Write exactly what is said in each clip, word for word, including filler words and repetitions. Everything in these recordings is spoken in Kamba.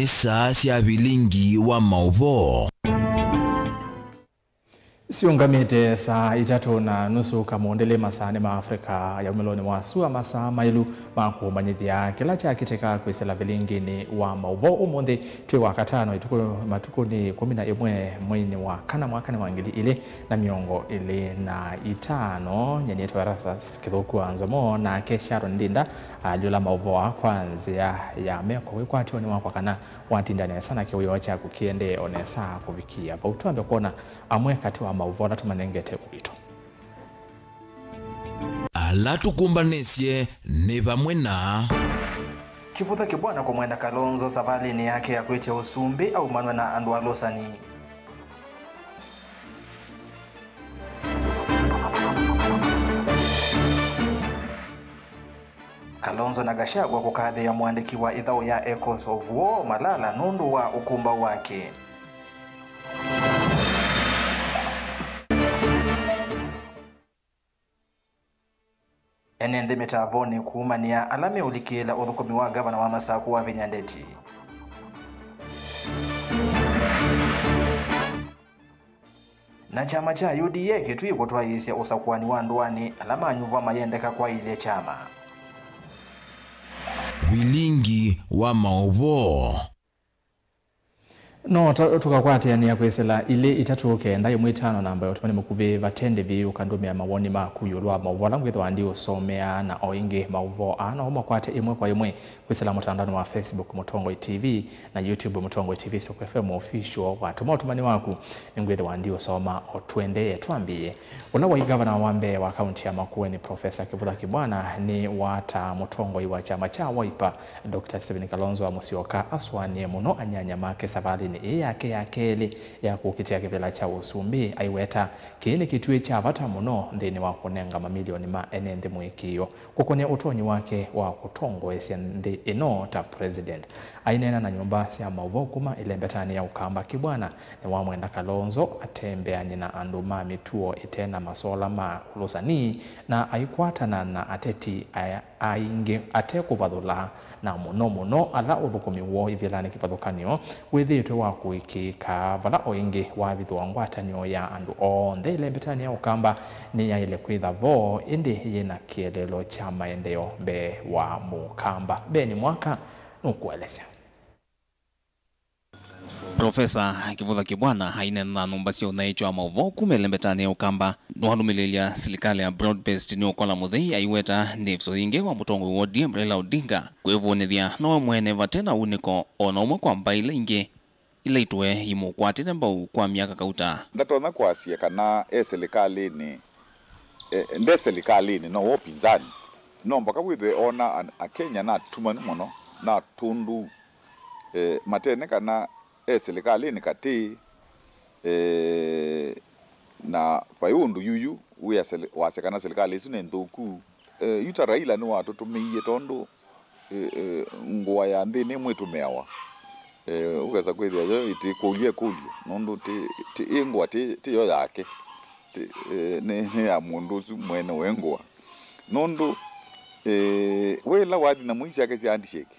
Saa sya vilingi wa maũvoo. Siũngamĩte saa itatũ na nusu kamũndĩlĩ masaanĩ ma Africa ya umĩlonĩ wa sua, masaa maĩlu ma kũmanyĩthya kĩla kyakĩtĩka kwĩsĩla vilinginĩ wa maũvoo ũmũnthĩ. Twĩ Wakatano, ĩtukũ, matukũnĩ ĩkũmi na ĩmwe mweinĩ wa kana mwakanĩ wa ngili ilĩ na mĩongo ĩlĩ na itano. Nyie nĩtawa Erastus Kĩthũku wa Nzomo, nake Sharon Ndinda alyũla maũvoo aa kwa nzĩa ya meko. Wĩkwatyo nĩ wakwa kana watinda nesa na kĩwĩoo kyaku kĩendee o nesa kũvikĩa vau. Twambe kwona amwe katĩ wa maũvoo ala tũmanengete ũito. Ala tũkũmbanĩsye nĩ vamwe na Kĩvũtha Kĩbwana kũmwenda Kalonzo savalĩnĩ yake ya kwĩtya ũsumbĩ aumanwe na andũ alũsani. Kalonzo na Gachagua kũkathĩĩa mũandĩki wa ĩthaũ ya Echoes of War, Malala, nũndũ wa ũkũmbaũ wake. Ene nthĩ mĩtavonĩ kũumanĩa ala meũlikĩĩla ũthũkũmi wa ngavana wa Masaku Wavinya Ndeti. Na kyama kya U D A kĩtw'ĩĩ kũtwaĩĩsya ũsakũani wa ndũanĩ, ala manyuvwa mayendeka kwaĩlya kyama. Vilingi wa maũvoo. No tũ-, tũkakwatĩanĩa kwĩsĩla ilĩ itatũ kenda ĩmwe itano namba ya ũtũmani mũkuvĩ vate ndĩvi, ũkandũmĩa mawoni maku ĩũlũ wa maũvoo ala ngwĩthĩwa ndiũsomea, na o ĩngĩ maũvoo aa no ũmakwate ĩmwe kwa ĩmwe kwĩsĩla mũtandaonĩ wa Facebook Mũtongoi T V na YouTube Mũtongoi T V Soko F M Official. Watũma ũtũmani waku, nĩngwĩthĩwa ndiũsoma. O tũendee, twambĩĩe. Ũla waĩ ngavana wa mbee wa kaunti ya Makueni, Professor Kĩvũtha Kĩbwana, nĩwataa mũtongoi wa kyama kya Wiper, Doctor Stephen Kalonzo wa Musyoka, asũanĩe mũno anyanya make savalĩnĩ ĩĩ yake ya kelĩ ya kũkitĩa kĩvĩla kya ũsumbĩ. Aiweta kĩĩ nĩ kĩtuĩ kya vata mũno nthĩnĩ wa kũnenga mamilioni ma ene nthĩ mũĩkĩĩo kũkony'a ũtonyi wake wa kũtongoesya nthĩ ĩno ta president. Aineena na nyũmba sya maũvoo kuma ĩlembetanĩ ya Ũkamba, Kĩbwana nĩwamwenda Kalonzo atembeany'e na andũ ma mĩtuo ĩte na masola ma ũlũsani na aikwatana na ateti aya aingĩ ate kũvathũla, na mũno mũno ala ũthũkũmi woo ivĩlanĩ kĩvathũkany'o wĩthĩĩtwe wa kũĩkĩĩka, vala o ĩngĩ wavithũa ngwatanĩo ya andũ onthe ĩlembetanĩ ya Ũkamba nĩyaĩle kwĩtha vo, ĩndĩ yĩ na kĩeleelo kya maendeeo mbee wa Mũkamba. Ben Mwaka nũkũelesya. Profesa Kĩvũtha Kĩbwana aineena na nyũmba sya ũthaĩkyo wa maũvoo kuma ĩlembetanĩ ya Ũkamba nĩwalũmĩlĩĩlya silikalĩ ya broad based nĩ ũkola mũthei, aiweta nĩ ĩvuso yingĩ wa mũtongoi wa O D M Raila Odinga kwĩvũnĩthya nowe mwene vate na unĩko o na ũmwe kwa mbaĩ ila ingĩ ila itũe imũkwatĩte mbau kwa myaka kauta. Ndatonya kwasya kana e silikalĩnĩ, e, nde silikalĩnĩ, no wa ũpinzani. No mbaka wĩthwe ona an-, Akenya natumanu mũno, na tũndũ, e, matene kana e silikalĩnĩ katĩ, e, na vai ũndũ yuyu wĩa sili-, wasya kana silikalĩ ĩsu nĩ nthũku. E, yu ta Raila nĩwatũtũmĩie tondũ, e, e, ngũa ya nthĩnĩ ĩmwe ĩtũmĩawa. E, ũkesa kwĩthĩa yo ĩtĩkũlya ĩkũlyo, nũndũ ti, ti, ĩ ngũa ti, ti yo yake. Ti, e, nĩ, nĩ ya mũndũ ũsu mwene we ngũa. Nũndũ, e, we ĩla wathi na mũi syake sya handshake,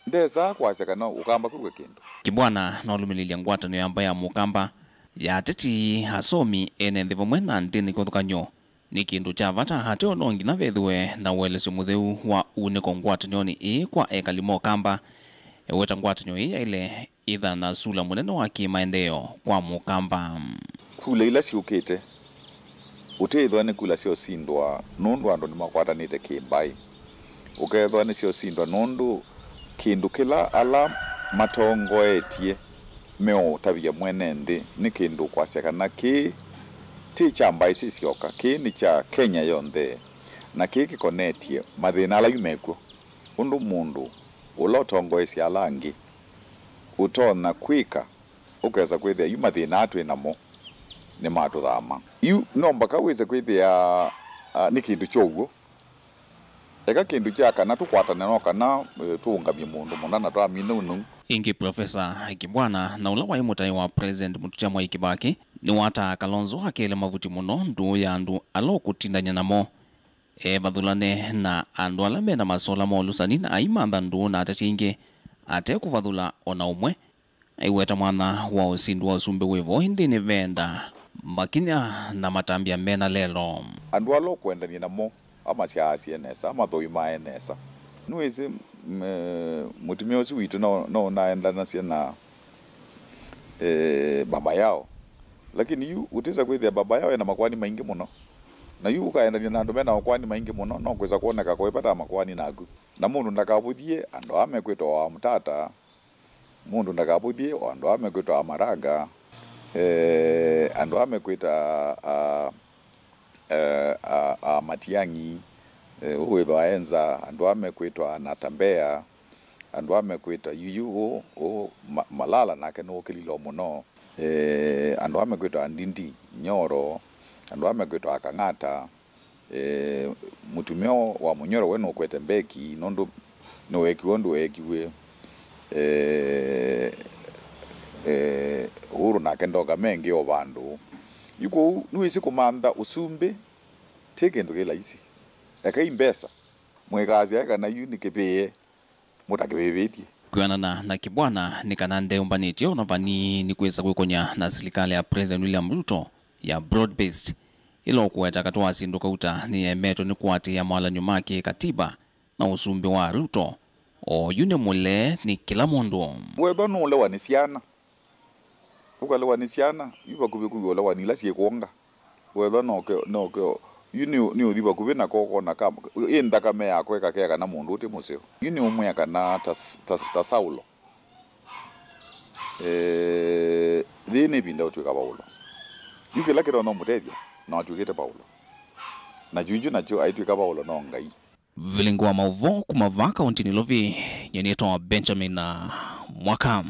ndesaa kwasya kana Ũkamba kũruka kĩndũ. Kĩbwana nalũmĩlĩlya ngwatanĩo ya mbaĩ ya Mũkamba ya ateti, asomi, ene nthĩ vamwe na ndĩni kĩvathũkany'o. Nĩ kĩndũ kya vata ateo no nginya vethĩwe na ũelesyo mũtheu wa unĩko ngwatanĩonĩ ĩĩ kwa ekali ma Ũkamba. Eweta ngwatanĩo ĩĩ yaĩle ĩtha na sula mũnene wa kĩmaendeeo kwa Mũkamba. Kula ila syũkĩte, ũtĩĩthwa nĩ kula sya ũsindwa nũndũ andũ nĩmakwatanĩte kĩ-mbaĩ. Ũkethwa nĩsyosindwa nũndũ kĩndũ kĩla ala matongoetye meũtavya mwene nthĩ nĩ kĩndũ kwasya kana kĩĩ ti kya mbaĩ sisyoka, kĩĩ nĩ kya Kenya yonthe, na kĩĩ kĩkonetye mathĩna ala yu mekw'o. Ũndũ mũndũ ũla ũtongoesya ala angĩ ũtonya kwĩka, ũkesa kwĩthĩa yu mathĩna aa twĩ namo nĩmatũthama. Yu no mbaka wĩse kwĩthĩa, a, nĩ kĩndũ kya ũw'o. Eka kĩndũ kya kana tũkwatane no kana, e, tũũngamye mũndũ mũna na twamina ũnũu. Ĩngĩ Profesa Kĩbwana, na ũla waĩ mũtaĩ wa President Mũtũtya Mwai Kĩbakĩ, nĩwataa Kalonzo akele mavuti mũno ndũũ ya andũ ala ũkũtindany'a namo, evathũlane na andũ ala me na masola ma ũlũsani na aimantha ndũũ na ateti aingĩ ate kũvathũla o na ũmwe. Aiweta mwanya wa ũsindi wa ũsumbĩ wĩ vo, ĩndĩ nĩvenda makinya na matambya mena lelo. Andũ ala ũkwendany'a namo, amasyaasye nesa, amathũimae nesa. Nĩwĩsĩ, mm, eh, mũtumĩa ũsu witũ no, no ũnaendanasya na, eh, baba yao. Lakini yu ũtĩsa kwĩthĩa baba yao ena makoani maingĩ mũno. Na yu ũkaendany'a na andũ mena makoani maingĩ mũno, no kwĩsa kwoneka kũipata makoani naku. Na mũndũ ndakavũthye andũ aa mekwĩtwa wa mũtata. Mũndũ ndakavũthye o andũ aa mekwĩtwa Amaraga, eh, andũ aa mekwĩta a, eh, a, a Matiang'i, eh, ũũ wĩthwa enza, andũ aa mekwĩtwa Natembea, andũ aa mekwĩta yuyu ũũ, ũũ ma, Malala nake nũũkĩlilo mũno, eh, andũ aa mekwĩtwa Ndindi Nyoro, andũ aa mekwĩtwa Kang'ata, Eh, mũtumĩa wa Mũnyoro we nũkwete mbeki, nũndũ nĩweekiwe ũndũ weekiw'e. Eh, eh, Uhuru nake ndoka mengĩ o vandũ. Yu kwoou nĩwĩsĩ kũmantha ũsumbĩ ti kĩndũ kĩ laisi. Ekai mbesa, mũikasyae kana yu nĩ kĩvĩĩe, mũtakĩvĩvĩtye. Kwĩanana na Kibwana, nĩ kana ndeũmbanĩtye o na vanini kwĩsa kwĩkũnya na silikalĩ ya President William Ruto ya broad-based, ĩla ũkũweta katĩ wa syĩndũ kauta nĩyemetwe nĩ kũatĩĩa mawalany'o ma kĩ-katiba na ũsumbĩ wa Ruto. Oyu nĩ mũlee nĩ kĩla mũndũ. Wethwa nũũlewa nĩ syana, ũkalewa nĩ syana, yu vakuvĩ kũiwa ũlewa nĩ ila syĩ kwonga. Wethwa noke, noke, yu nĩ, nĩ ũthi vakuvĩ nako ũkona ka, ĩ nthakame yakwa ĩkakea kana mũndũ ũtĩ mũseo. Yu nĩ ũmwĩa kana ta, ta, ta Saulo. Eh, yĩĩ nĩ ĩvinda ũtw'ĩka Vaulo. Yu kĩla kĩtonya ũmũtethya, na watw'ĩkĩte Vaulo. Na kyuju nakyo aitw'ĩka Vaulo no Ngai. Vilingi wa maũvoo kuma vaa kaũntĩnĩ Nairobi, nyie nĩtawa Benjamin, ah, Mwaka.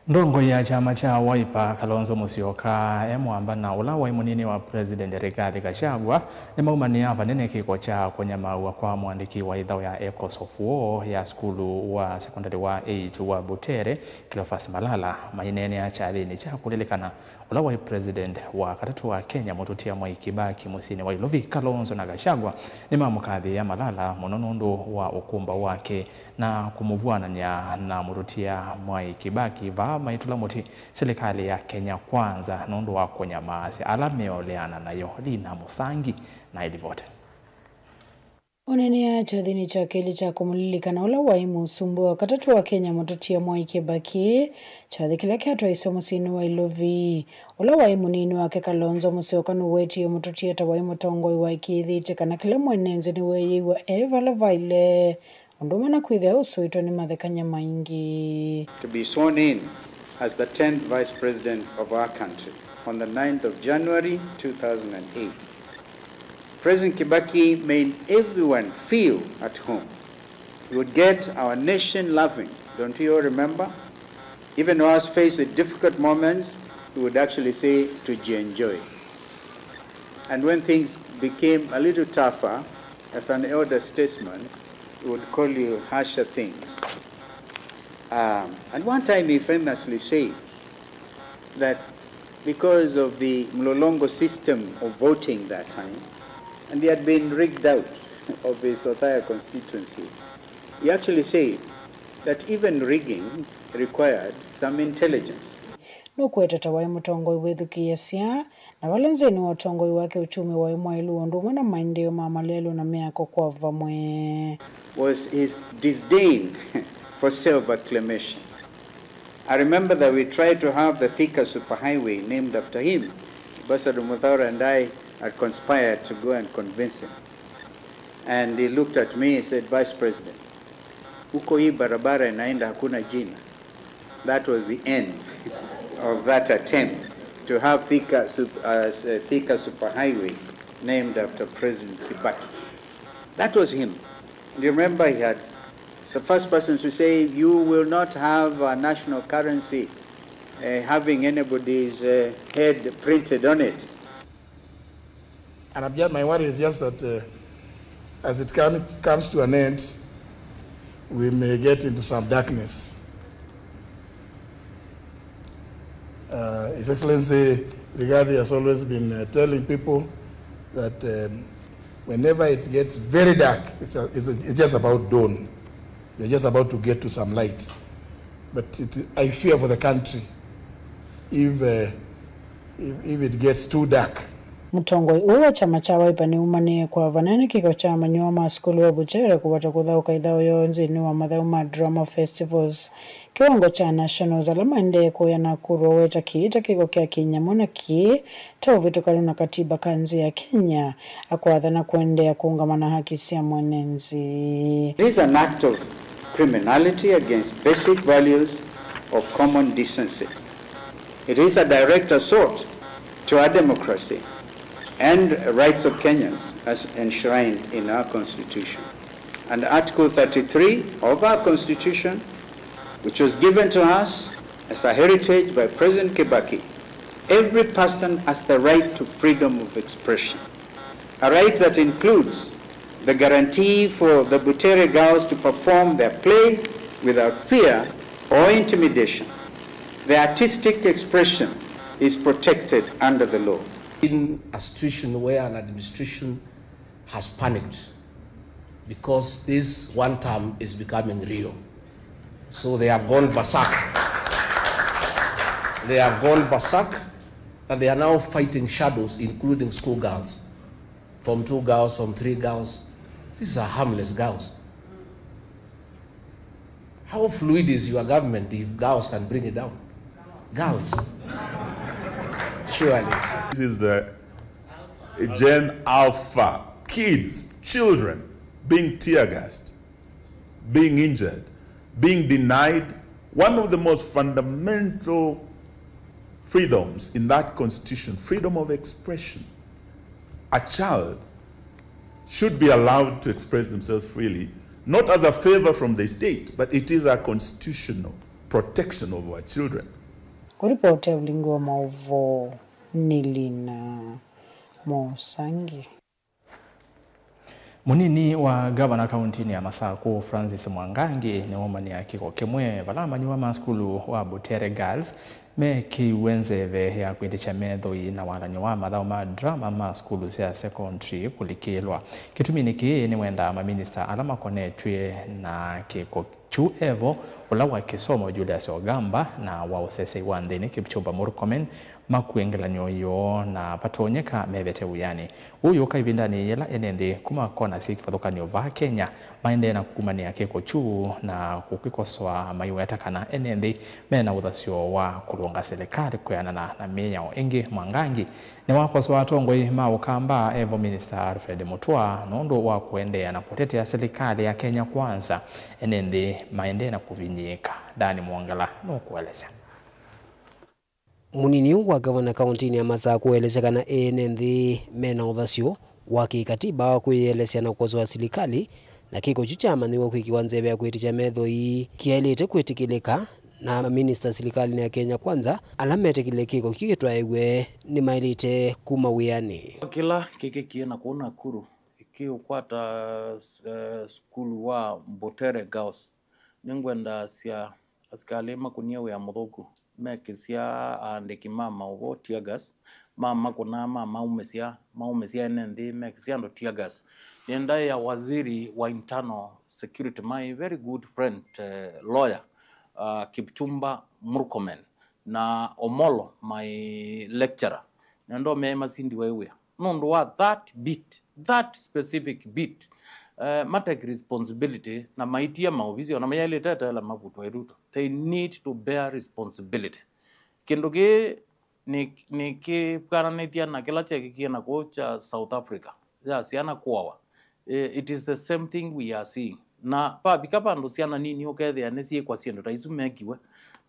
Ndongoi ya kyama kya Wiper, Kalonzo Musyoka, e mũamba na ũla waĩ mũnini wa President Rigathi Gachagua, nĩmaumanĩa vanene kĩko kya kũnyamaaw'a kwa mũandĩki wa ĩthaũ ya Echoes of War ya sukulu wa sekondalĩ wa eight wa Butere, Cleophas Malala, maineenea kyathĩnĩ kya kũlilikana ũla waĩ President wa katatũ wa Kenya, Mũtũtia Mwai Kibaki, mũsyĩnĩ wa Nairobi. Kalonzo na Gachagua nĩmamũkathĩĩa Malala mũno nũndũ wa ũkũmbaũ wake na kũmũvw'anany'a na Mũtũtia Mwai Kibaki, vaa maitũla mũtĩ silikalĩ ya Kenya Kwanza nũndũ wa kũnyamaasya ala meũleana nayo. Lina Mũsangi na ĩlivoti. Ũneenea kyathĩnĩ kya kelĩ kya kũmũlilikana ũla waĩ mũsumbĩ wa katatũ wa Kenya, Mũtũtia Mwai Kĩbakĩ, kyathĩ kĩla kyatwaĩswe mũsyĩnĩ wa Nairobi. Ũla waĩ mũnini wake Kalonzo Musyoka nũwetie Mũtũtia ta waĩ mũtongoi waĩkĩĩthĩtye kana kĩla mwene nthĩ nĩweeyĩw'a e vala vaĩle, ũndũ ũmwe na kwĩthĩa ũsũĩtwe nĩ mathekany'a maingĩ. To be sworn in as the tenth Vice President of our country on the ninth of January two thousand and eight. President Kibaki made everyone feel at home. He would get our nation laughing, don't we all remember? Even whilst faced with difficult moments, he would actually say, "Tujienjoy." And when things became a little tougher, as an elder statesman, he would call you harsher things. Um, and one time he famously said that because of the mlolongo system of voting that time, and he had been rigged out of his Othaya constituency, he actually said that even rigging required some intelligence. Nũkũweta ta waĩ mũtongoi wĩthukĩĩasya, na vala nzĩnĩ wa ũtongoi wake ũkyumi waĩ mwaĩlu ũndũ ũmwe na maendeeo ma malelũ na mĩako kwa vamwe. Was his disdain for self-acclamation. I remember that we tried to have the Thika Superhighway named after him. Ambassador Muthaura and I had conspired to go and convince him. And he looked at me and said, "Vice President, huko hii barabara inaenda hakuna jina." That was the end of that attempt to have Thika, Sup- uh, s- uh, Thika Superhighway named after President Kibaki. That was him. And you remember he had, he's the first person to say, "You will not have a national currency uh, having anybody's uh, head printed on it." And I'm just, my worry is just that uh, as it come, comes to an end, we may get into some darkness. Uh, His Excellency Rigathi has always been uh, telling people that um, whenever it gets very dark, it's, a, it's, a, it's just about dawn. We're just about to get to some light, but it, I fear for the country if, uh, if, if it gets too dark. Mũtongoi ũũ wa kyama kya Wiper nĩumanĩe kwa vanene kĩko kya amanyĩw'a ma sukulu wa Butere kũvata kũthaũka ĩthaũ yoo nthĩnĩ wa mathaũ ma drama festivals kĩwango kya nationals, ala maendee kũya Nakuru, aweta kĩĩ ta kĩko kya kĩnyamũ na kĩĩ ta ũvĩtũkanu na katiba ka nthĩ ya Kenya, akwathana kũendeea kũũngama na haki sya mwene nthĩ. It is an act of criminality against basic values of common decency. It is a direct assault to our democracy and rights of Kenyans as enshrined in our constitution. And Article thirty-three of our constitution, which was given to us as a heritage by President Kibaki, every person has the right to freedom of expression, a right that includes the guarantee for the Butere girls to perform their play without fear or intimidation. The artistic expression is protected under the law. In a situation where an administration has panicked because this one term is becoming real. So they have gone berserk. They have gone berserk and they are now fighting shadows, including schoolgirls. Form two girls, form three girls. These are harmless girls. How fluid is your government if girls can bring it down? Girls. Surely. This is the Gen Alpha, kids, children being tear gassed, being injured, being denied one of the most fundamental freedoms in that constitution, freedom of expression. A child should be allowed to express themselves freely, not as a favor from the state, but it is a constitutional protection of our children. Kũripota ũlingi wa maũvoo nĩ Lina Mosangi. Mũnini wa ngavana kauntinĩ ya Masakũ, Francis Mwangangi, nĩwaumanĩa kĩko kĩmwe vala amanyĩw'a ma sukulu wa Butere Girls mekĩiwe nzeve ya kwĩtĩkya methoi na wathani wa mathaũ ma drama ma sukulu sya sekondrĩ kũlikĩlwa. Kĩtuminĩ kĩĩ nĩwendaa maminista ala makonetw'e na kĩko kyu evo, ũla wa kĩsomo Julius Ogamba na wa ũseseĩ wa nthĩnĩ Kipchumba Murkomen makue ngelekany'o yoo na vatonyeka mevete wĩanĩ. Ũũ yũka ĩvindanĩ yĩla ene nthĩ kuma kona syĩ kĩvathũkany'o vaa Kenya maendee na kumanĩa kĩko kyu na kũkĩkosoa maiweta kana ene nthĩ mena ũthasyo wa kũlũnga silikalĩ kwĩanana na mĩao ĩngĩ. Mwangangi nĩwakosoa atongoi ma Ũkamba evo Minista Alfred Mutua nũndũ wa kũendeea na kũtetea silikalĩ ya Kenya Kwanza ene nthĩ maendee na kũvinyĩĩka. Dan Mwongela nũkũelesya. Mũnini ũũ wa ngavana kauntinĩ ya Masakũ waelesya kana ene nthĩ mena ũthasyo wa kĩkatiba wa kwĩyĩelesya na kũkosoa silikalĩ, na kĩko kyu kyamanyĩw'a kwĩkĩwa nzeve ya kwĩtĩkya methoi kĩaĩlĩte kwĩtĩkĩlĩka na maminista silikalĩnĩ ya Kenya Kwanza ala metĩkĩlile kĩko kyu kĩtwaĩwe nĩmaĩlĩte kuma wĩanĩ. Kĩla kĩkĩkie na kũu Nakuru kĩũkwata, eh, sukulu wa Butere Girls, nĩngwenda asya asikalĩ makũnie wĩa mũthũku, mekĩsya aandĩki ma maũvoo tear gas, mamakũna, mamaumĩsya, maumĩsya ene nthĩ, mekĩsya andũ tear gas. Nĩ ndaĩa waziri wa internal security, my very good friend, eh, lawyer, uh, Kipchumba Murkomen, na Omolo, my lecturer, nĩenda ũmea masindiwe wĩa nũndũ wa that bit, that specific bit. Eh, matake responsibility na maitie maovisi ona mayaĩlĩte eteela mavutwa ĩ Ruto. They need to bear responsibility. Kĩndũ kĩĩ nĩ, nĩkĩkananĩthya na kĩla kyekĩkie na kũu kya South Africa ya syana kũawa. Eh, it is the same thing we are seeing. Na vavika vandũ syana nini ũkethĩa nĩsyĩkwa syĩndũ ta isu mekiwe,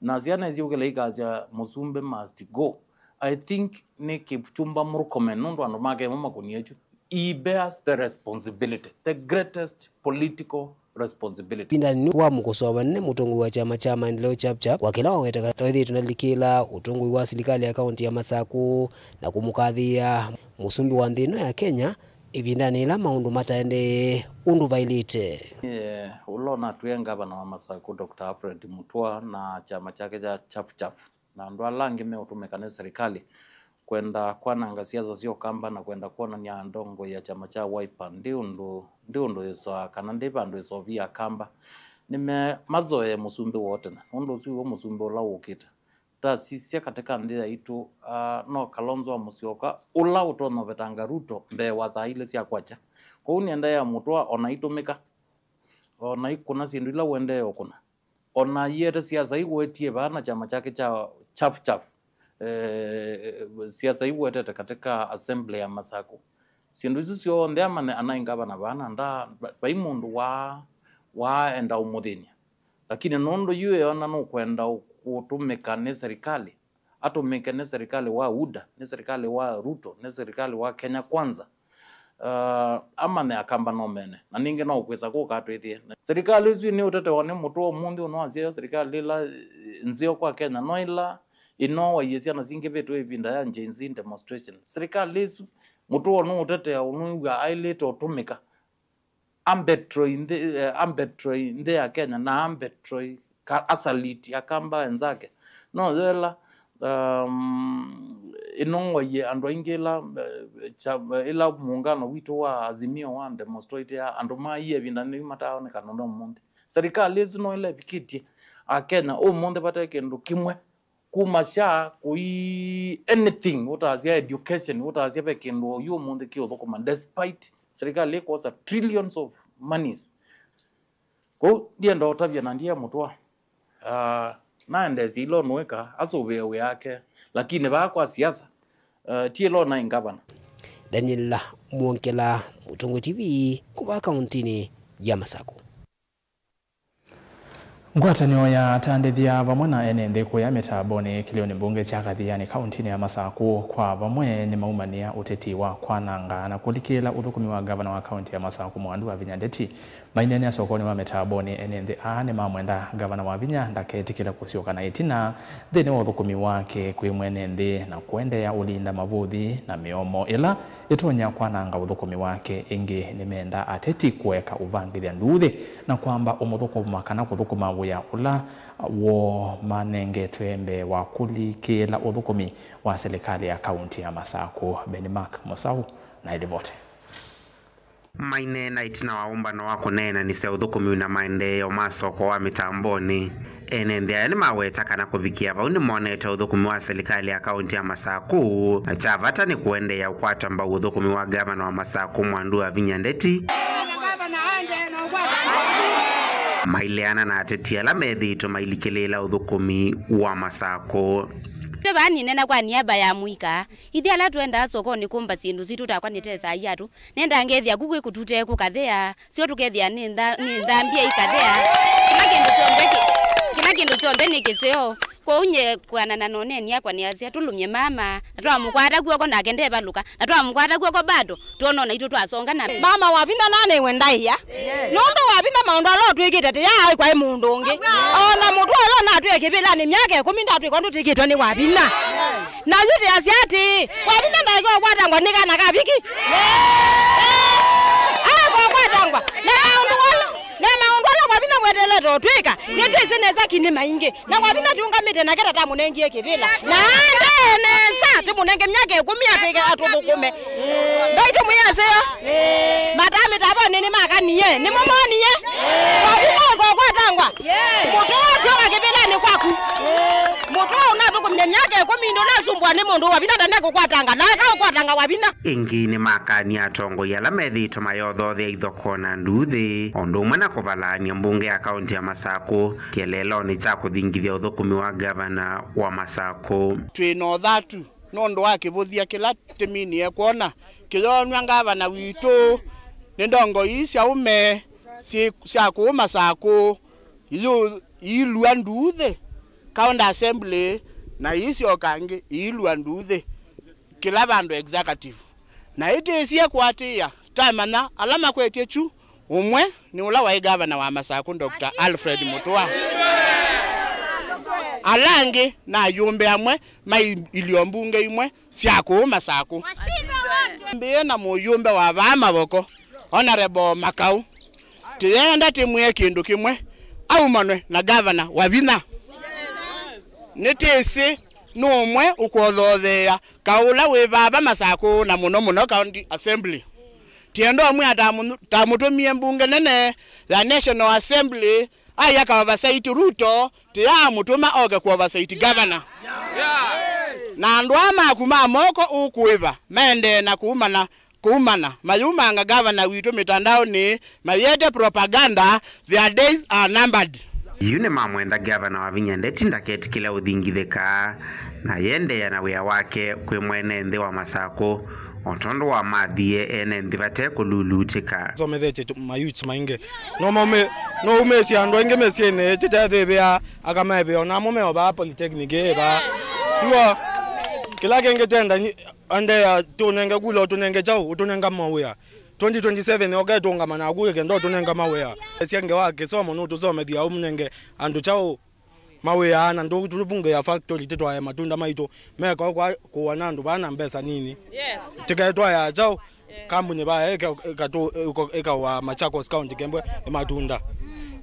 na syana isyũkĩla ikasya, "Mũsumbĩ must go." I think nĩ Kipchumba Murkomen, nũndũ andũ make mo makũnie kyu. He bears the responsibility, the greatest political responsibility. Ĩvindanĩ nĩ wa mũkosoa vanene mũtongoi wa kyama kya maendeleo Chap Chap, wa kĩla wawetaga ta wĩthĩĩtwe ndalikĩla ũtongoi wa silikalĩ ya kaunti ya Masakũ na kũmũkathĩĩa mũsumbĩ wa nthĩ ĩno ya Kenya ĩvindanĩ yĩla maũndũ mataendee ũndũ vaĩlĩte. Eh, ũla ũnatwĩe ngavana wa Masakũ, Doctor Alfred Mutua na kyama kyake kya Chap Chap na andũ ala angĩ meũtũmĩka nĩ serikali kwenda kwananga siasa sya Ũkamba na kwenda kwonany'a ndongoi ya kyama kya Wiper ndi ũndũ, ndi ũndũ ĩsoa kana ndi vandũ ĩsovia Akamba. Nĩme-, mazoee mũsumbĩ woo tene, nũndũ ũsu nĩw'o mũsumbĩ ũla wũkĩte. Tasisya katika nthĩ yaitũ, ah, no Kalonzo wa Musyoka ũla ũtonya ũvetanga Ruto mbee wa saa ilĩ sya kwakya. Kwoou nĩendeea mũtũa ona itũmĩka, ona ikũna syĩndũ ila ũendee ũkũna. Ona aiete siasa iwetie vaa na kyama kyake kya Chap Chap, eh, siasa iwetete katika assembly ya Masaku. Syĩndũ isu syonthe amane anaĩ ngavana vaa na nda, vai mũndũ wa, waenda ũmũthĩny'a. Lakini nũndũ yu eona nũkwenda kũtũmĩka nĩ serikali, atũmĩke nĩ serikali wa UDA, nĩ serikali wa Ruto, nĩ serikali wa Kenya Kwanza. Uh, amane Akamba no mene, na ningĩ no ũkwĩsa kũka atwĩthĩe. Serikali ĩsu nĩ ũtetewa nĩ mũtũa ũmũnthĩ ũno wasyayo, serikali ĩla, eh, nzeo kwa Kenya, no ĩla ĩnowaie syana singĩvĩtwe ĩvinda ya Gen Z demonstration. Serikali ĩsu mũtũa nũũtetea ũnũĩw'a aĩlĩte ũtũmĩka. Ambetroi nthĩ, eh, ambetroi nthĩ ya Kenya na ambetroi ka-, asaliti Akamba enzake. No yo ĩla, um, ĩnongwaie andũ aingĩ ĩla, eh, kya-, ĩla mũũngano witũ wa Azimio wa demonstrate ya andũ maie ĩvinda nĩu mataonekana ũndũ ũmũnthĩ. Serikali ĩsu no ĩla ĩvikĩtye Akenya ũmũnthĩ vate kĩndũ kĩmwe kuma SHA kũi anything, ũtasya education, ũtasya ve kĩndũ oyu ũmũnthĩ kĩũthũkũma, despite serikali ĩkwosa trillions of monies. Kwoou ndienda ũtavya na ndiye mũtũa. Ah, naendeesya ila ũnũĩka, asũvĩe wĩa wake, lakini vaa kwa siasa, ah, ti ĩla ũnaĩ ngavana. Daniel Mwongela, Mũtongoi T V, kuma kauntinĩ ya Masaku. Ngwatanĩo ya atandĩthya vamwe na ene nthĩ kũya mĩtambonĩ kĩlĩonĩ mbunge kya Kathiani kauntinĩ ya Masaku kwa vamwe nĩmaumanĩa ũteti wa kwananga na kũlikĩĩla ũthũkũmi wa ngavana wa kaunti ya Masaku Mwandu wa Vinya Ndeti. Maineenea sokonĩ wa mĩtambonĩ, ene nthĩ aa nĩmamwenda ngavana wa Vinya ndaketĩkĩle kũsyoka na ĩtina nthĩnĩ wa ũthũkũmi wake kwĩ mwene nthĩ na kũendeea ũlinda mavũthi na mĩomo ĩla ĩtonya kwananga ũthũkũmi wake. Ĩngĩ nĩmenda ateti kũeka ũvangĩthya nduuthĩ na kwamba ũmũthũkũma kana kũthũkũma wĩa ũla woo manengetwe mbee wa kũlikĩĩla ũthũkũmi wa silikalĩ ya kaunti ya Masaku. Benny Mark Mũsaũ na ĩlivoti. Maineena ĩtina wa ũmbano wa kũneenanĩsya ũthũkũmi na maendeeo ma soko wa mĩtambonĩ. Ene nthĩ aya nĩmaweta kana kũvikĩa vau nĩmonete ũthũkũmi wa silikalĩ ya kaunti ya Masaku, na kya vata nĩ kũendeea ũkwata mbau ũthũkũmi wa ngavana wa Masaku Mwandu wa Vinya Ndeti, maileana na ateti ala methĩĩtwe mailikĩlĩĩla ũthũkũmi wa Masaku. Tũvaa nĩnena kwa niaba ya mũika, ithyĩ ala tũendaa sokonĩ kũmba syĩndũ sitũ takwa nĩtesaa iatũ, nenda ngethĩa ku kwĩ kũtute kũkathea, syo tũkethĩa nĩ ntha-, nĩ nthambie ikathea. Kĩla kĩndũ kyonthe kĩ-, kĩla kĩndũ kyonthe nĩ kĩseo. Kwoou nye kwanana na ũneeni akwa nĩasya, "Tũlũmye mama," na twamũkwata kw'oko nake ndevalũka, na twamũkwata kw'oko bado, twona naitũ twasonga na mama Wavinya nanĩwe ndaĩa. Nũndũ Wavinya maũndũ ala ũtwĩkĩte tĩyaaĩ kwaĩ mũndũ ũngĩ. O na mũtwe ũla ũnatwĩe kĩvĩlanĩ myaka ĩkũmi ndatwĩka ũndũ twĩkĩtwe nĩ Wavinya. Na yu tĩasya atĩĩ, Wavinya ndaĩka ũkwatangwa nĩ kana ka viki? Aĩka ũkwatangwa. Na maũndũ ala, na maũndũ ala Wavinya weteelete ũtwĩka, nĩtwĩsĩ nesa ki nĩ maingĩ. Na Wavinya tũũngamĩte nake tatamũnengie kĩvĩla. Na aendee nesa, tũmũnenge myaka ĩkũmi atwĩke atũthũkũme. Ngai tũmwĩaseo. Mataa mĩtavonĩ nĩmakanie, nĩmo monie. Wavinya ũkwatangwa. Mũtwe wasyoka kĩvĩlanĩ kwaku. Mũtwe ũnathũkũmie myaka ĩkũmi ndũnasumbwa nĩ mũndũ Wavinya ndanekũkwatanga, na aka ũkwatanga Wavinya. Ĩngĩ nĩmakanie atongoi ala methĩĩtwe mayothothea ithokoo na nduuthĩ, o ũndũ ũmwe na kũvalaany'a mbunge ya kaunti ya Masaku kĩeleelonĩ kya kũthingithya ũthũkũmi wa ngavana wa Masaku. Twĩ na ũthatu nũndũ wa kĩvũthya kĩla tĩminie kwona kĩyoonw'a ngavana witũ nĩ ndongoi ii sya ũme syĩ, sya kũũ Masaku, yu iilua nduuthĩ County Assembly, na iisyoka angĩ iilua nduuthĩ kĩla vandũ executive. Na ĩtĩsie kũatĩĩa, twamanya ala makwetye kyu, ũmwe nĩ ũla waĩ ngavana wa Masaku, Doctor Alfred Mutua. Ala angĩ na ayũmbe amwe mai ilio mbunge imwe sya kũũ Masaku. Mbĩe na mũyũmbe wa vaa Mavoko, Honorable Makau. Tĩyenda tĩmwĩe kĩndũ kĩmwe, aumanwe na ngavana Wavinya. Nĩtĩsĩ nũmwe ũkũthootheea kaũ ũla wĩ vava Masaku na mũno mũno County Assembly. Tiendo amwe atamũ-, tamũtũmie mbunge nene ya National Assembly Aĩ aka oversight Ruto, tĩamũtũma oke kũ oversight governor. Na andũ aa maku ma moko ũkũĩva maendee na kũumana, kũumana mayumanga governor witũ mĩtandaonĩ mayĩete propaganda, their days are numbered. Yu nĩmamwenda gavana Wavinya Ndeti ndaketĩkĩle ũthingithĩka, na yendeea na wĩa wake kwĩ mwene nthĩ wa Masakũ, o tondũ wamathie ene nthĩ vate kũlulutĩka. Somethetye tu-, ma youths maingĩ. No maume-, no umĩsye andũ aingĩ mĩsyĩnĩ, tĩtethĩvĩa akamaĩvĩa, o namo meo vaa polytechnic ĩ vaa. Tiw'o, kĩla kĩngĩ tenda nyi-, endeea tũnenge kula, ũtũnenge kyaũ, ũtũnenga mawĩa. Twenty twenty-seven oke tũngama naku ĩkenda ũtũnenga mawĩa. Esya ngewa kĩsomo nũtũsomethya ũmũnenge andũ kyaũ mawĩa na ndũtũvungĩa factory tĩtwae matunda maitũ meka kwa kũwa na andũ vaa na mbesa nini. Yes. Tĩketwae kyaũ kambuni vaa ĩka-, ĩkatũ-, ĩko-, ĩkawa Machakos County kembwe ĩ matunda.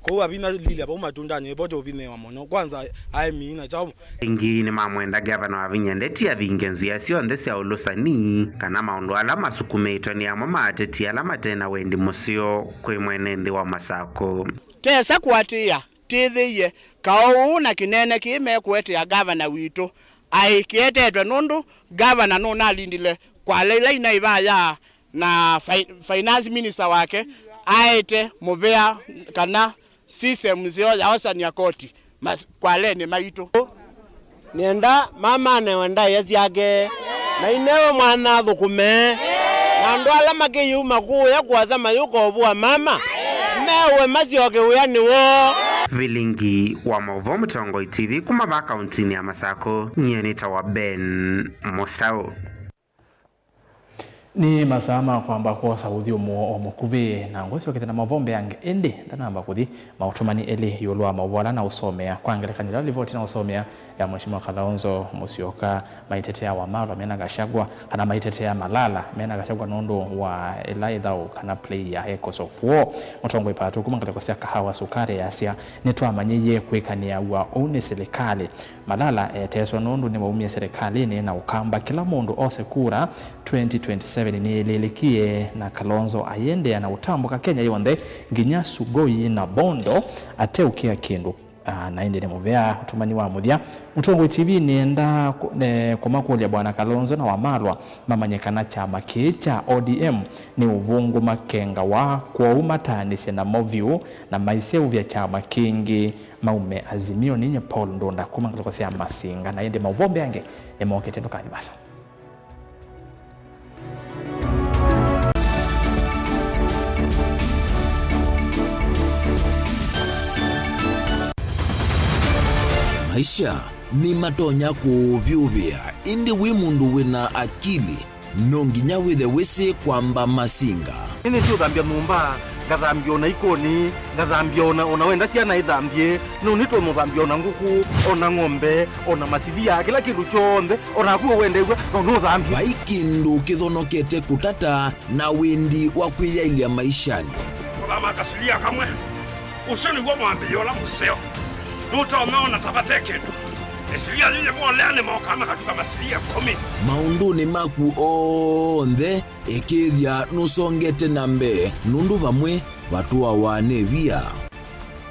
Kũu avinya lilya vau matundanĩ ĩvo tũvinĩwa mũno. Kwanza aemi na kyaũ. Ĩngĩ nĩmamwenda gavana Wavinya Ndeti avinge nzĩa syonthe sya ũlũsani, kana maũndũ ala masukumĩtwe nĩ amwe ma ateti ala mate na wendi mũseo kwĩ mwene nthĩ wa Masakũ. Tesa kũatĩĩa, tĩthĩie, kaũ ũũ na kĩnene kĩĩ mekũetea gavana witũ, aĩ kĩetetwe nũndũ gavana nũnalindile kwala ila inaĩ vaya na fi-, finance minister wake aete mũvea kana system nzeo ya osany'a koti mas-, kwalenĩ maitũ. Nĩenda mamanewe ndaĩa syake, na inewe mwana athũkũme, na andũ ala makĩyuma kũũya kũasa mayũka ũvũa mama, meũwe masyoke wĩanĩ woo. Vilingi wa maũvoo Mũtongoi T V kuma vaa kauntinĩ ya Masakũ, nyie nĩtawa Ben Mũsaũ. Nĩ masaa ma kwamba kwosa ũthyũmũo o mũkuvĩ, na ngũsyokethya na maũvoo mbeange, ĩndĩ ndanamba kũthi, maũtũmani elĩ ĩũlũ wa maũvoo ala naũsomea. Kwa ngelekany'o, ĩla livoti naũsomea ya Mheshimiwa Kalonzo Musyoka maitetea Wamalwa mena Gachagua, kana maitetea Malala mena Gachagua nũndũ wa ĩla ĩthaũ kana play ya Echoes of War. Mũtongoi Patu kuma ngalĩko sya Kahawa Sukari easya, nĩtwamanyĩie kwĩkanĩaw'a ũu nĩ silikalĩ. Malala eteeswa nũndũ nĩwaumie serikalĩnĩ na Ũkamba kĩla mũndũ ose kura twenty twenty-seven nĩyĩlĩlĩkie, na Kalonzo ayĩendeea na ũtambũka Kenya yonthe nginya Sugoi na Bondo ateũkĩa kĩndũ. Ah, na ĩndĩ nĩ mũvea ũtũmani wa mũthya. Mũtongoi T V nĩenda kũ-, ne-, kũmakũlya Bwana Kalonzo na Wamalwa mamanye kana kyama kĩĩ kya O D M nĩ ũvũngũ makengawa, kwoou mataanĩsye namo vyũ na maiseũvya kyama kĩngĩ. Maume Azimio. Ninye Paul Ndunda kuma ngalĩko sya Masinga, na ĩndĩ maũvoo mbeange nĩmokĩte, ndũkathi vaasa. Maisha nĩmatonya kũũvyũvĩa, ĩndĩ wĩ mũndũ wĩna akili, no nginya wĩthe wĩsĩ kwamba masinga. Nĩnĩsĩ ũthambya nyũmba, ngathambya ona ikoni, ngathambya ona, ona wenda syana ithambye, no nĩtũmũthambya ona ngũkũ, ona ng'ombe, ona masilia, kĩla kĩndũ kyonthe, onaku wendew'a, no nũthambye. Vai kĩndũ kĩthonokete kũtata na wendi wa kwĩyaĩlya maishanĩ. Kũthama kasilia kamwe. Ũsu nĩw'o mwambĩĩo ũla mũseo. Nũtonya ona ta vate kĩndũ. Ĩsilia yĩyĩvolea nĩmokaa makatuka masilia ĩkũmi. Maũndũnĩ maku onthe, ĩkĩĩthya nũsongete na mbee, nũndũ vamwe vatũawa nĩ via.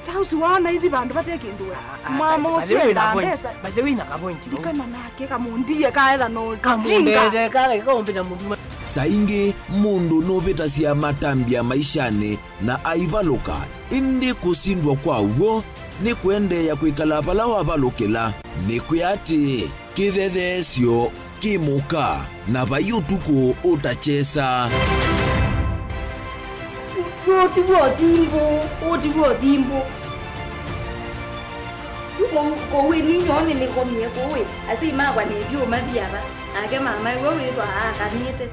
Ta ũsu waona ithi vandũ vate kĩndũ we. Ah, ah, mama by the ũsu way, wĩna endaa point. Mbesa. By the way, wĩna ka point vau. Ndikana nake kamũndie kaetha no kamũndete, kala kaũmbĩta mũndũ. Saa ingĩ mũndũ nũvĩtasya matambya maishanĩ na aivalũka, ĩndĩ kũsindwa kwa w'o nĩ kũendeea kwĩkala vala wavalũkĩla. Nĩkwĩa atĩĩ, kĩthetheesyo kĩ mũka, na vai ũtukũ ũtakyesa. Ũũ ti w'o thimbũ, ũũ ti w'o thimbũ. Kũu, kũu ĩ ninyoo nĩnĩkomie kũu ĩ, asyai makwa nĩtyo mathi ava, nake mama ĩwe wĩthwa aakanĩte.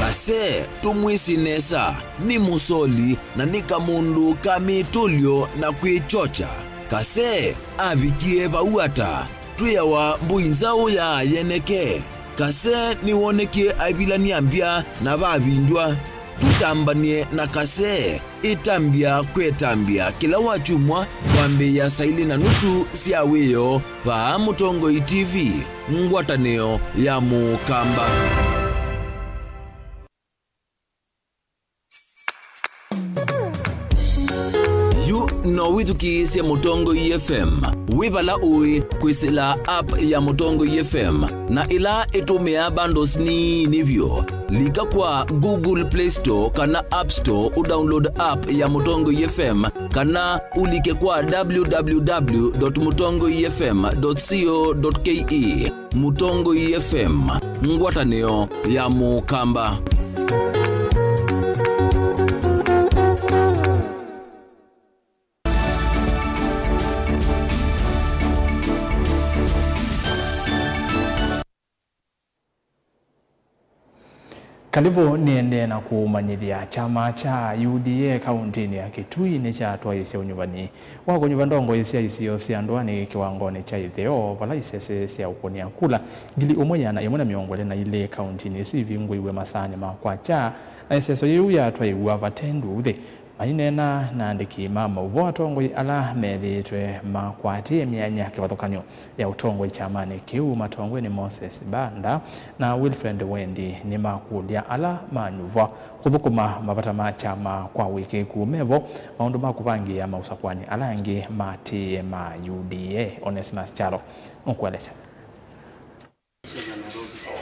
Kase, tũmwĩsĩ nesa, nĩ mũsoli na nĩ kamũndũ ka mĩtũlyo na kwĩkyokya. Kase avikie vau ata? Twĩawa mbũi nzaũ ya yeneke. Kase nĩwonekie aivilany'a mbya na vavindw'a. Tũtambany'e na Kase. Ĩtambya kwĩ ĩtambya kĩla wakyumwa kwambĩĩa saa ilĩ na nusu sya wĩoo vaa Mũtongoi T V, ngwatanĩo ya Mũkamba. No wĩthukĩĩsye Mũtongoi F M wĩ vala ũĩ kwĩsĩla app ya Mũtongoi F M na ĩla ĩtũmĩaa bundles nini vyũ. Lika kwa Google Play Store kana App Store ũdownload app ya Mũtongoi F M, kana ũlike kwa w w w dot mũtongoi f m dot co dot k e. Mũtongoi F M, ngwatanĩo ya Mũkamba. Kalĩvũ nĩendee na kũũmanyĩthya. Kyama kya U D A kaũntĩnĩ ya Kitui nĩkyatwaĩĩsye ũnyuvani wa kũnyuva ndongoi sya isio sya ndũanĩ kĩwangonĩ kya ĩtheo, vala isese sya ũkũnĩa kula ngili ĩmwe ĩana ĩmwe na mĩongo ĩlĩ na ilĩ kaũntĩnĩ ĩsu ivingũiwe masaanĩ ma kwakya, na ĩseso yĩu yatwaĩw'a vate nduuthĩ. Maineena na aandĩki ma maũvoo, atongoi ala methĩĩtwe makwatĩe myanya kĩvathũkany'o ya ũtongoi kyamanĩ kĩu, matongoew'e nĩ Moses Banda na Wilfred Wendi, nĩmakũlya ala manyuvwa kũthũkũma mavata ma kyama kwa ũĩkĩĩku me vo, maũndũ ma kũvangĩĩa maũsakũani ala angĩ maatĩĩe ma U D A. Onesmus Kyalo nũkũelesya.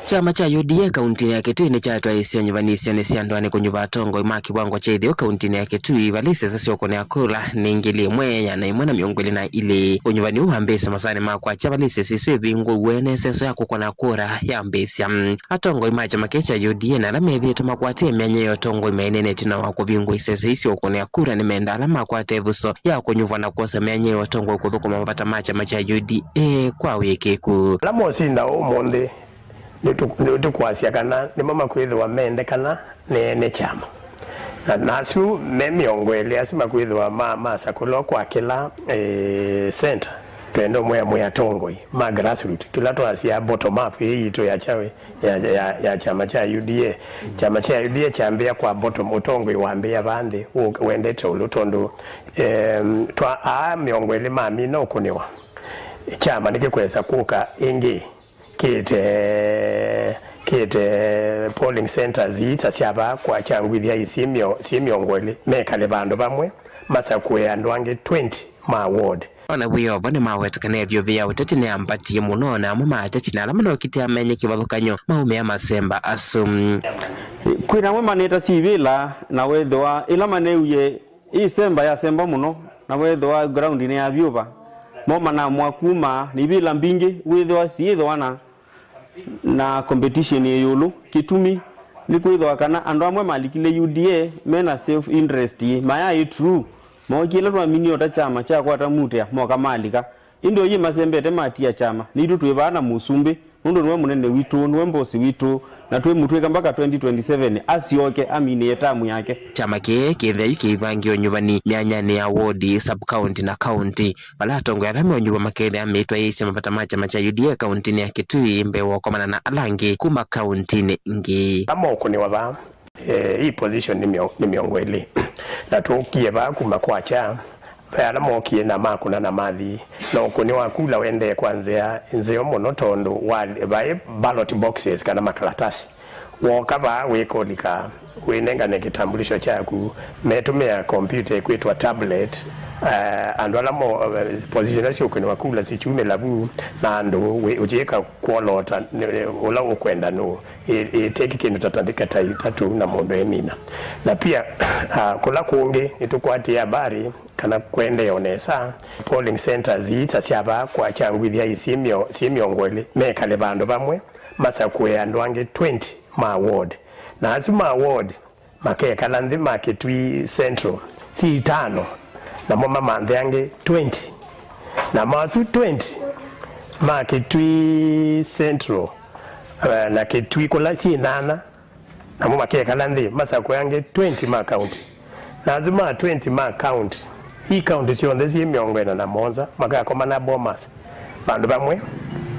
Kyama kya U D A kaũntĩnĩ ya Kitui nĩkyatwaĩĩsye ũnyuvanisyo nĩ sya ndũanĩ kũnyuva atongoi ma kĩwango kya ĩtheo kaũntĩnĩ ya Kitui, vala isese sya ũkũnĩa kula nĩ ngili ĩmwe ĩana ĩmwe na mĩongo ĩlĩ na ilĩ. Ũnyuvani ũũ wambĩĩsye masaanĩ ma kwakya vala isese isu ivingũiwe na ĩseso ya kũkũna kura yambĩĩsya. Atongoi ma kyama kĩĩ kya U D A na ala methĩĩtwe makwatĩe myanya ya ũtongoi maineenetye na wa kũvingũa isese isu sya ũkũnĩa kura nĩmendaa ala makwata ĩvuso ya kũnyuvwa na kwosa myanya ya ũtongoi kũthũkũma mavata ma kyama kya U D A kwa ũĩkĩĩku. Ala mosinda ũmũnthĩ nĩtũ-, nĩtũkwasya kana nĩmo makwĩthĩwa mendekana nĩ ene kyama. Na, na asu me mĩongo ĩlĩ asu makwĩthĩwa ma, masakũlwa kwa kĩla, eh, center. Twenda ũmwe amwe atongoi ma grassroot, tũla twasya bottom up ĩĩ yitũ ya kyawe, ya, ya, ya kyama kya U D A. Kyama kya U D A kyambĩa kwa bottom, ũtongoi wambĩa vaa nthĩ, ũ-, wendete ũlũ, tondũ, em, twa aa mĩongo ĩlĩ mamina ũkũnĩwa, kyama nĩkĩkwesa kũka ĩngĩ kĩte, kĩte polling centers ii ta sya vaa kwa Kyangwithya ii syĩ mĩo-, syĩ mĩongo ĩlĩ, mekale vandũ vamwe, masakũe andũ angĩ twenty ma ward. O na wĩ o vo, nĩmaweta kana ĩvyũvĩ ya ũteti nĩyambatie mũno, na amwe ma ateti na ala manokitie amenye kĩvathũkany'o maumĩa masemba asu. Kwĩ na amwe manĩta sivĩla, na wethĩwa ĩla manewie ĩsemba yasemba mũno, na wethĩwa ground nĩyavyũva, mo manamwa kuma nĩ ivĩla mbingĩ wĩthĩwa siĩthĩwa na na competition ĩ ĩũlũ. Kĩtumi nĩ kwĩthĩwa kana andũ amwe malikile U D A mena self interest, mayaĩ true. Mookie ĩla twaminie o ta kyama kyakwata mutea, moka malika. Ĩndĩ oyu masembete matia kyama, nĩitũ twĩ vaa na mũsumbĩ, nũndũ nĩwe mũnene witũ, nĩwe mbosi witũ, na twĩmũtw'ĩka mpaka twenty twenty-seven asyoke aminĩe tamu yake. Kyama kĩĩ kĩthĩa yu kĩivangie ũnyuvani myanyanĩ ya ward, sub-county, na county. Vala atongoi ala meũnyuvwa makethĩa meitwaĩĩsya mavata ma kyama kya U D A kaũntĩnĩ ya Kitui mbee wa ũkomana na ala angĩ kuma kaũntĩnĩ ingĩ. Ala maũkũnĩwa vaa, eh, ii position nĩ mĩo-, nĩ mĩongo ĩlĩ. Na tũkie vaa kuma kwakya, ve ala mookie na makũna na mathi. Na ũkũni wa kula wendee kwa nzĩa nzeo mũno tondũ wa, vaĩ ballot boxes kana makalatasi. Wooka vaa wĩka ũlika, wĩnengane kĩtambulisho kyaku, metũmĩa kompyuta ĩkwĩtwa tablet. Eh, andũ ala mo, eh, position ila syũkũnĩwa kula sikyumĩla vu, na andũ wĩ-, ũyĩka kwolota nĩ-, ũla ũkwenda nũ, ĩ-, ĩteki kĩndũ ta tandĩka ta itatũ na mũndũ emina. Na pia, ah, kũla kũngĩ nĩtũkwatĩe habari kana kũendee o nesa, polling centers ii ta sya vaa kwa Kyangwithya ii syĩ mĩo-, syĩ mĩongo ĩlĩ, mekale vandũ vamwe, masakũe andũ angĩ twenty ma ward. Na asu ma ward makekala nthĩ ma Kĩtui Central syĩ itano, namo mamanthe angĩ twenty. Namo asu twenty ma Kĩtui Central, eh, na Kĩtui kũla syĩ nana, namo makekala nthĩ masakũe angĩ twenty ma county. Na asu ma twenty ma county, ii county syonthe syĩ mĩongo ĩna na mũonza makakomana Bomas vandũ vamwe,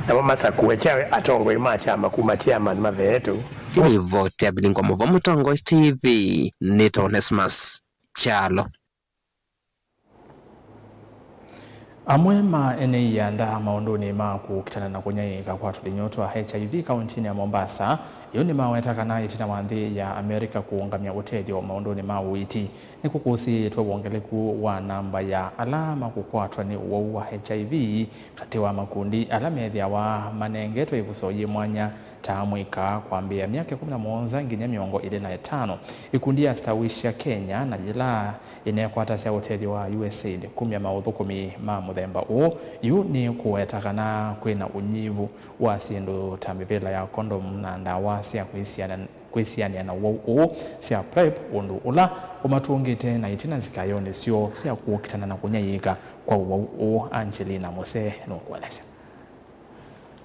namo masakũe kyawe atongoi ma kyama kuma chairman maveetũ. Nĩ ripoti ya Bilingwa Mũvo, Mũtongoi T V, nĩtawa Onesmus Kyalo. Amwe ma ene ianda maũndũnĩ ma kũkitana na kũnyaĩĩka kwa tũthĩny'o twa H I V kaũntĩnĩ ya Mombasa Yu nĩmaweta kana ĩtina wa nthĩ ya America kũũngamya ũtethyo maũndũnĩ ma ũiiti, nĩkũkũsĩĩtwe wongeleku wa namba ya ala makũkwatwa nĩ ũwau wa H I V katĩ wa makundi ala methĩawa manengetwe ĩvuso yĩ mwanya ta amũika kwambĩĩa myaka ĩkũmi na mũonza nginya mĩongo ĩlĩ na ĩtano. Ĩkundi ya Stawisha Kenya na yĩla ĩnekwatasya ũtethyo wa USAID kumya maũthũkũmi ma mũthemba ũũ, yu nĩkũweta kana kwĩna ũnyivu wa syĩndũ ta mĩvĩla ya kondomu na ndawa sya kwĩsiana-, kwĩsianĩa na ũwau ũũ sya PrEP, ũndũ ũla ũmatũngĩte na ĩtina nzikayonĩ syoo sya kũkitana na kũnyaĩĩka kwa ũwau ũũ. Angelina Mose nũkũelesya.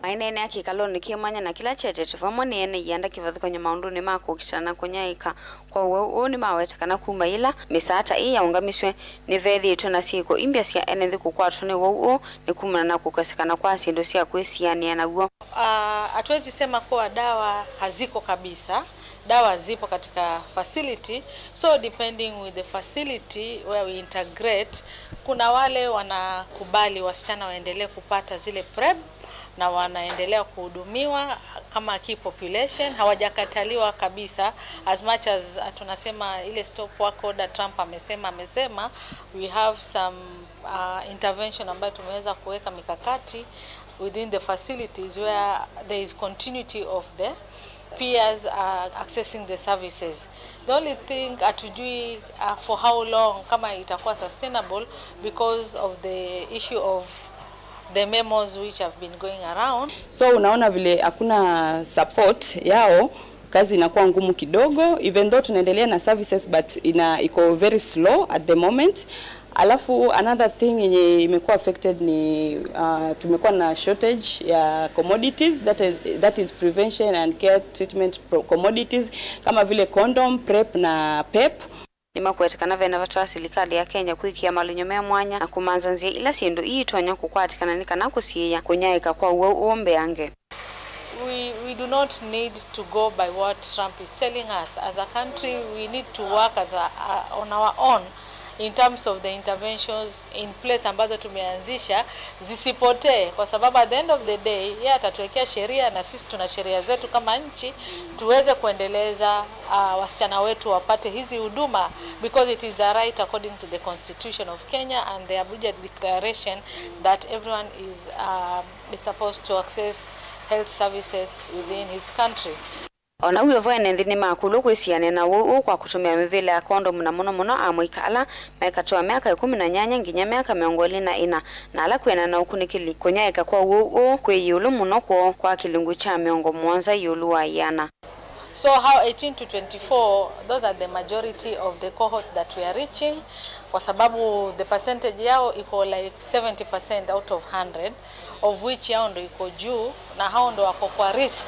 Maineenea kĩkalonĩ kĩ mwanya na kĩla kyetetwe vamwe nĩ ene ianda kĩvathũkany'o maũndũnĩ ma kũkitana na kũnyaĩĩka kwa ũwau ũũ nĩmaweta kana kuma yĩla mĩsaata ĩĩ yaũngamisw'e, nĩvethĩĩtwe na syĩko imbya sya ene nthĩ kũkwatwa nĩ ũwau ũũ nĩ kumana na kũkosekana kwa syĩndũ sya kwĩsianĩa naw'o. Ah, hatuwezi sema kuwa dawa haziko kabisa. Dawa zipo katika facility, so depending with the facility where we integrate, kuna wale wanakubali wasichana waendelee kupata zile PrEP na wanaendelea kuhudumiwa kama key population, hawajakataliwa kabisa, as much as, uh, tunasema ile stop work order Trump amesema, amesema, we have some, uh, intervention ambayo tumeweza kuweka mikakati within the facilities where there is continuity of the peers, uh, accessing the services. The only thing hatujui, uh, for how long, kama itakuwa sustainable because of the issue of the memos which have been going around. So unaona vile hakuna support yao, kazi inakuwa ngumu kidogo, even though tunaendelea na services, but ina, iko very slow at the moment. Alafu another thing yenye imekuwa affected ni, uh, tumekuwa na shortage ya commodities, that is, that is prevention and care treatment pro-, commodities kama vile condom, PrEP na PEP. Nĩmakwete kana vena vata wa silikalĩ ya Kenya kwĩkĩa malĩnyo me mwanya na kũmanza nzĩa ila syĩndũ ii itonya kũkwatĩkana nĩ kana kũsiĩĩa kũnyaĩĩka kwa ũwau ũũ mbeange. We, we do not need to go by what Trump is telling us. As a country, we need to work as a, uh, on our own in terms of the interventions in place ambazo tumeanzisha zisipotee, kwa sababu at the end of the day, yeye atatuwekea sheria na sisi tuna sheria zetu kama nchi, tuweze kuendeleza, uh, wasichana wetu wapate hizi huduma, because it is the right according to the Constitution of Kenya and the Abuja Declaration that everyone is, um, is supposed to access health services within his country. O na w'o vo, ene nthĩ nĩmakũlw'a kwĩsianĩa na ũwau ũũ kwa kũtũmĩa mĩvĩla ya kondomu, na mũno mũno amũika ala me katĩ wa myaka ĩkũmi na nyanya nginya myaka mĩongo ĩlĩ na ĩna, na ala kwĩana na ũkunĩkĩli. Kũnyaĩĩka kwa ũwau ũũ kwĩ ĩũlũ mũno kwoo kwa kĩlungu kya mĩongo mũonza ĩũlũ wa ĩana. So how eighteen to twenty-four, those are the majority of the cohort that we are reaching, kwa sababu the percentage yao iko like seventy percent out of hundred, of which hao ndo iko juu, na hao ndo wako kwa risk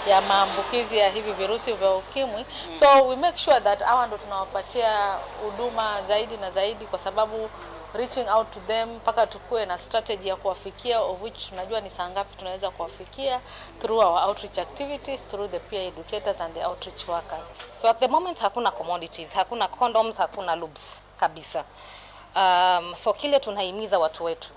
ya maambukizi ya hivi virusi vya ukimwi. So we make sure that hawa ndo tunawapatia huduma zaidi na zaidi, kwa sababu reaching out to them, mpaka tukue na strategy ya kuwafikia, of which tunajua ni saa ngapi tunaweza kuwafikia through our outreach activities, through the peer educators and the outreach workers. So at the moment hakuna commodities, hakuna condoms, hakuna lubes kabisa. Um, so kile tunahimiza watu wetu,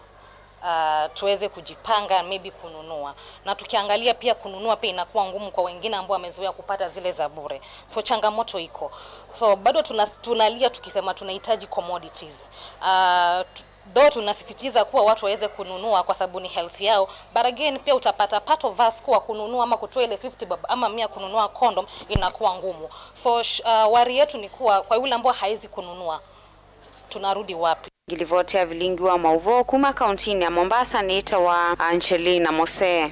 uh, tuweze kujipanga maybe kununua. Na tukiangalia pia kununua pia inakuwa ngumu kwa wengine ambao wamezoea kupata zile za bure. So changamoto iko. So bado tuna-, tunalia tukisema tunahitaji commodities. Uh, tu-, though tunasisitiza kuwa watu waweze kununua kwa sababu ni health yao, but again pia utapata part of us kuwa kununua ama kutoa ile fifty bob ama mia kununua condom inakuwa ngumu. So sh-, uh, worry yetu ni kuwa kwa yule ambao hawezi kununua, tunarudi wapi? Ngilivoti ya vilingi wa mauvoo kuma kauntinĩ ya Mombasa nĩtawa Angelina Mose.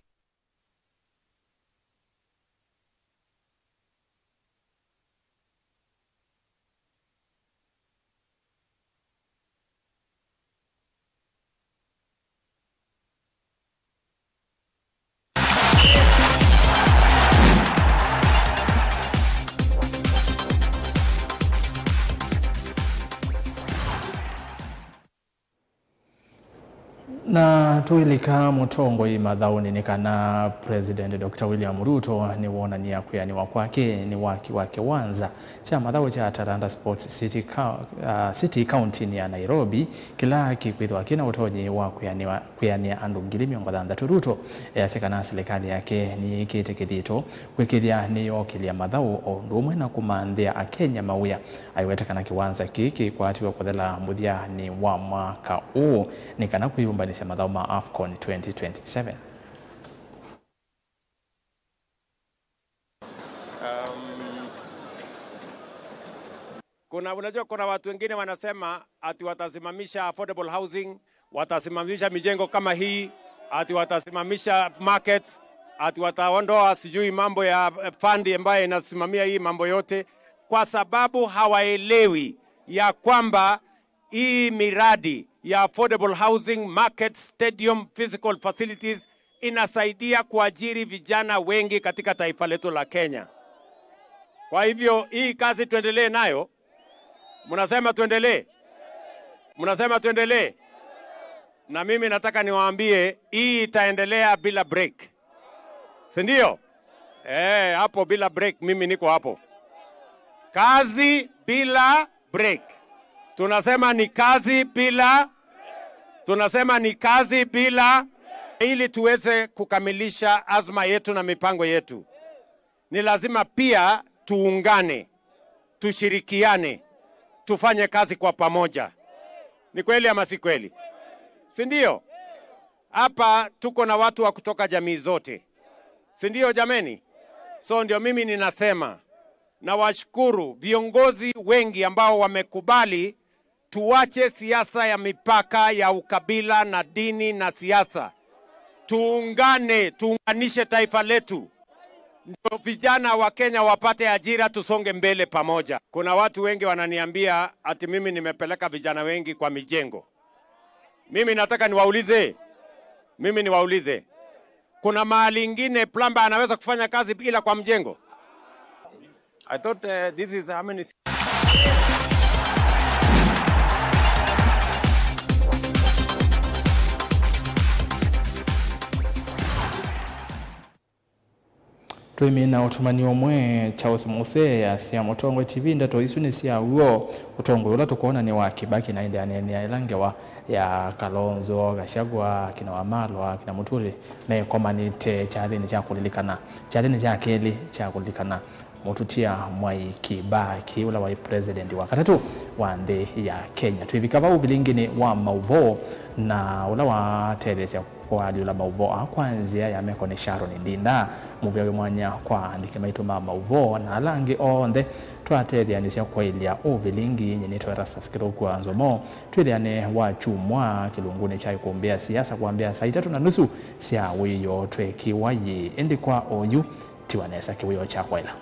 Na tũilika mũtongoi mathaũnĩ nĩ kana President Doctor William Ruto nĩwonany'a kwĩanĩwa kwake nĩ waki wa kĩwanza kya mathaũ kya Taranda Sports City, Cou- ah, City kauntinĩ ya Nairobi, kĩla kĩkwĩthĩwa kĩna ũtonyi wa kwĩanĩwa, kwĩanĩa andũ ngili mĩongo thanthatũ. Ruto easya kana silikalĩ yake nĩyĩkĩte kĩthito kwĩkĩthya nĩyookĩlya mathaũ o ũndũ ũmwe na kũmanthĩa Akenya mawĩa. Aiweta kana kĩwanza kĩĩ kĩkwatiwe kũthela mũthyanĩ wa mwaka ũũ nĩ kana kwĩyũmbanĩsya mathaũ ma AFCON twenty twenty-seven. Um, kuna, unajua, kuna watu wengine wanasema ati watasimamisha affordable housing, watasimamisha mijengo kama hii, ati watasimamisha markets, ati wataondoa sijui mambo ya, eh, fund ambayo inasimamia hii mambo yote, kwa sababu hawaelewi ya kwamba hii miradi ya affordable housing, market, stadium, physical facilities inasaidia kuajiri vijana wengi katika taifa letu la Kenya. Kwa hivyo, hii kazi tuendelee nayo. Mnasema tuendelee? Mnasema tuendelee? Na mimi nataka niwaambie, hii itaendelea bila break. Si ndio? Eh, hapo bila break, mimi niko hapo. Kazi bila break. Tunasema ni kazi bila, tunasema ni kazi bila, ili tuweze kukamilisha azma yetu na mipango yetu. Ni lazima pia tuungane, tushirikiane, tufanye kazi kwa pamoja. Ni kweli ama si kweli? Si ndio? Hapa tuko na watu wa kutoka jamii zote. Si ndio jameni? So ndio mimi ninasema, nawashukuru viongozi wengi ambao wamekubali tuache siasa ya mipaka ya ukabila na dini na siasa. Tuungane, tuunganishe taifa letu. Ndio vijana wa Kenya wapate ajira, tusonge mbele pamoja. Kuna watu wengi wananiambia ati mimi nimepeleka vijana wengi kwa mijengo. Mimi nataka niwaulize, mimi niwaulize, kuna mahali ingine plumber anaweza kufanya kazi ila kwa mjengo? I thought, uh, this is how many Twĩmina ũtumani ũmwe, Charles Muse easya mũtongoi T V ndeto isu nĩ sya w'o. Ũtongoi ũla tũkwona nĩ wa Kibaki, na ĩndĩ aneenea ĩla ngewa ya Kalonzo, Gachagua, akina Wamalwa, akina Muturi mekomanĩte kyathĩnĩ kya kũlilikana, kyathĩnĩ kya kelĩ kya kũlilikana mũtutia Mwai Kibaki, ũla waĩ president wa katatũ wa nthĩ ya Kenya. Twĩvika vau, vilinginĩ wa maũvoo, na ũla watetheesya kũalyũla maũvoo aa kwa nzĩa ya meko nĩ Sharon Ndinda, mũvea wĩ mwanya kwa aandĩki maitũ ma maũvoo na ala angĩ onthe twatetheanĩsya kwaĩlya ũvilingi. Nyie nĩtawa Erastus Kĩthũku wa Nzomo. Twĩthĩane Wakyumwa kĩlungunĩ kya ikumbĩ ya siasa kwambĩa saa itatũ na nusu sya wĩoo twekiwa yĩ. Ĩndĩ kwa oyu, tiwa nesa kĩwĩoo kya kwaĩla.